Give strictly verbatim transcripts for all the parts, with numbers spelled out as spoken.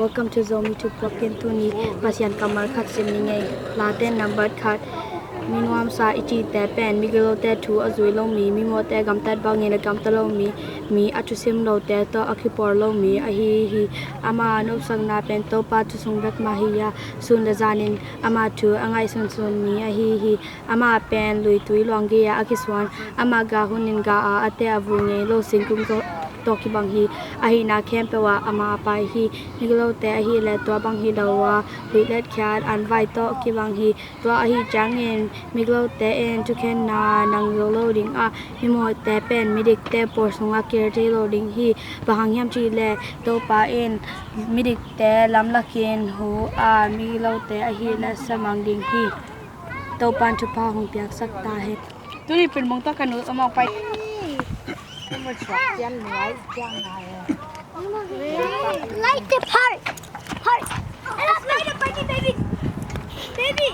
Welcome to Zomi Tube Vlog. Tuni Pasian kammal khat sim ni ngei. Late nambat khat. Mi nuamsa i cihte pen migilote thu a zui lo mi, mimawhte gamtat bangin a gamta lo mi, mi a thusim lote tawh a kipawl lo mi ahi hi. Ama nopsakna pen Topa thu sung bek mah hi a, sun le zanin ama thu a ngaihsunsun mi ahi hi. Ama pen luitui luang gei-a a kisuan, ama ga hunin ga-a a tea vui ngei lo singkung tawh kibang hi. Ahihna khempeuh ah ama a pai hi. Migilote ahih leh tua bang hi lo a, luih letkhiat an vai tawh kibang hi. Tua ahih ciangin migilote in thukhenna nang zo lo ding a, mimawhte pen midikte pawl sungah kir thei lo ding hi. Bang hang hiam cih leh Topa in midikte lamlakin hu a, migilote ahih leh sa mang ding hi. Topa'n thupha hong piaksak ta hen. Tuni Pin Mung tawh ka nu a mawk pai. Light the park. Park. Let's light a party, baby. Baby.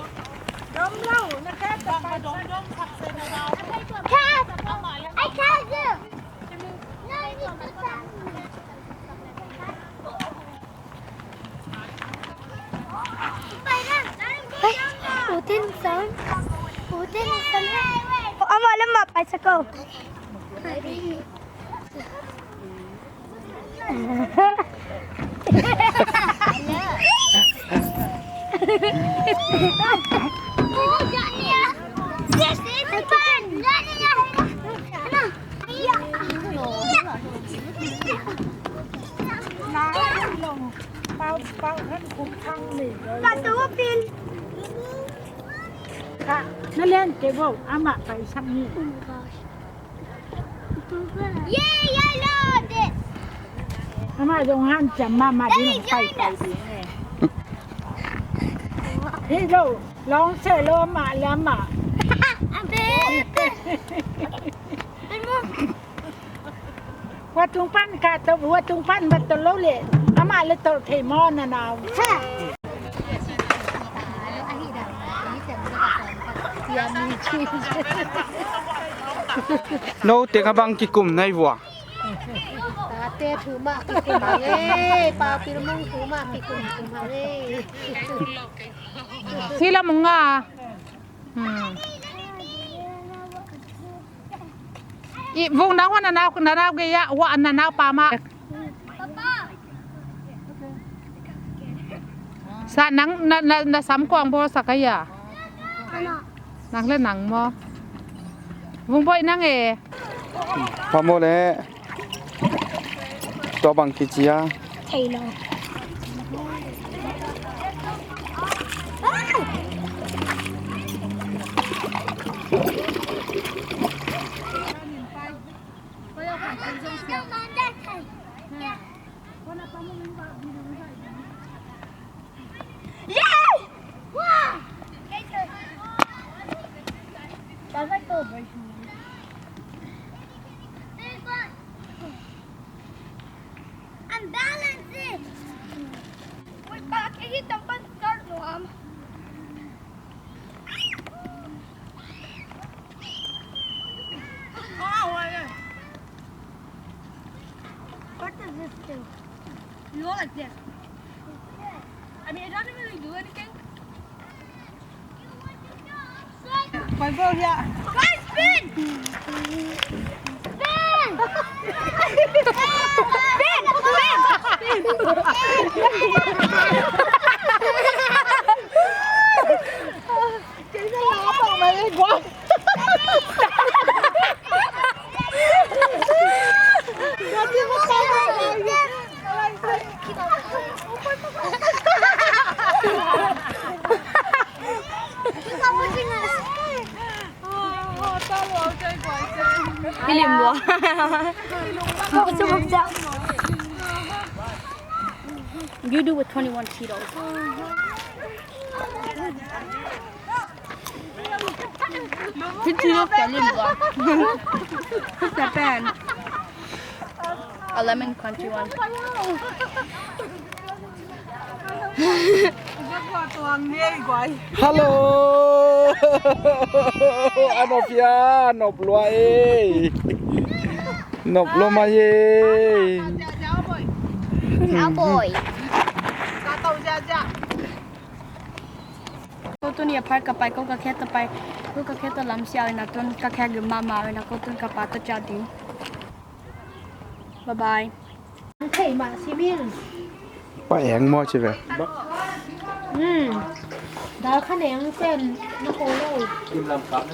Cat. I can't do. No, you need to stop. Hey, uten sang. Uten sang. Ama lama pai sako. Na len ke bo, ama pai sang ni. Yay, I love this. Ama zong hanciam mahmah ding hong pai pai ding e. Hei lo, long se lo ama le ama. Abe. Hua tung pan ka tawh, hua tung pan va tawh lo le, amah le tawh thei maw na nau. Note kha bang kikum nai vua. Tate thu mah kikum hang ei, Pau Pil Mung thu mah kikum kum hang ei. Sila Mung a. Hmm. I vung nang hua na nau, na nau gei ah, hua na nau pa mah. Sa nang na, na, na sam kuang bawl sak a ia. Nang le nang maw. Vung bawl nang e. Pha maw le. Tua bang kici a. Thei lo. Yay! Wow! That's like the original. I'm balancing. Wait, back. I hit the one start, Mom. What does this do? You go like this. I mean, it doesn't really do anything. Guys, spin! Spin! Spin! Spin! Kilim bua. You do with twenty-one kilos. Fifty kilos ka lim bua. Japan. Eleven twenty-one. Hello. A nop hia, nop lua e. Nop lua mai e. Cowboy. Ko tuni a phar ka pai, ko ka khet ta pai, ko ka khet ta lam sia ina tun ka khet gim mama ina ko tun ka pa ta cha ding. Bye bye. Thei mah si ming. Pa eng maw ci ve. Hmm. Dal kha neng pen na ko lo. Dim lam kap na.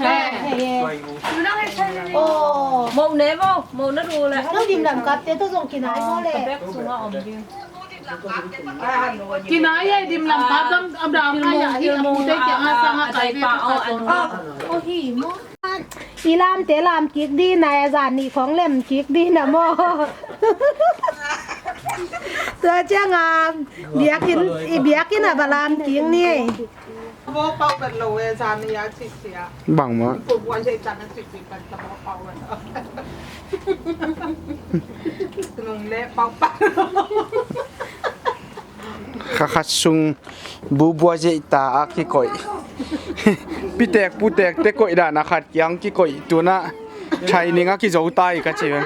He, he, he. Oh. Mo ne mo, mo na du le. Lo dim lam kap te to zong kinai mo le. Ka bek sunga om ding. Kinai ai dim lam kap dam, am dam ai ai hi a mu te kiang a sang a kai ve ka ka zong. Oh, hi mo. I lamte lam kik dina, a zan nih khong lem kik dina maw? Tua cianga biakinn, i biakinn a va lam kik ni. Bo pau pen lo e, zan nih a cik cia. Bang maw? Ko buai se can a cik cik pen ta bo pau pen lo. Nung le pau pau. Kha khat sung bubua zeihta a kikoih. Pitek putek te koih dan a khat kiang kikoih. Tuna training a kizo ta hi ka ci ve.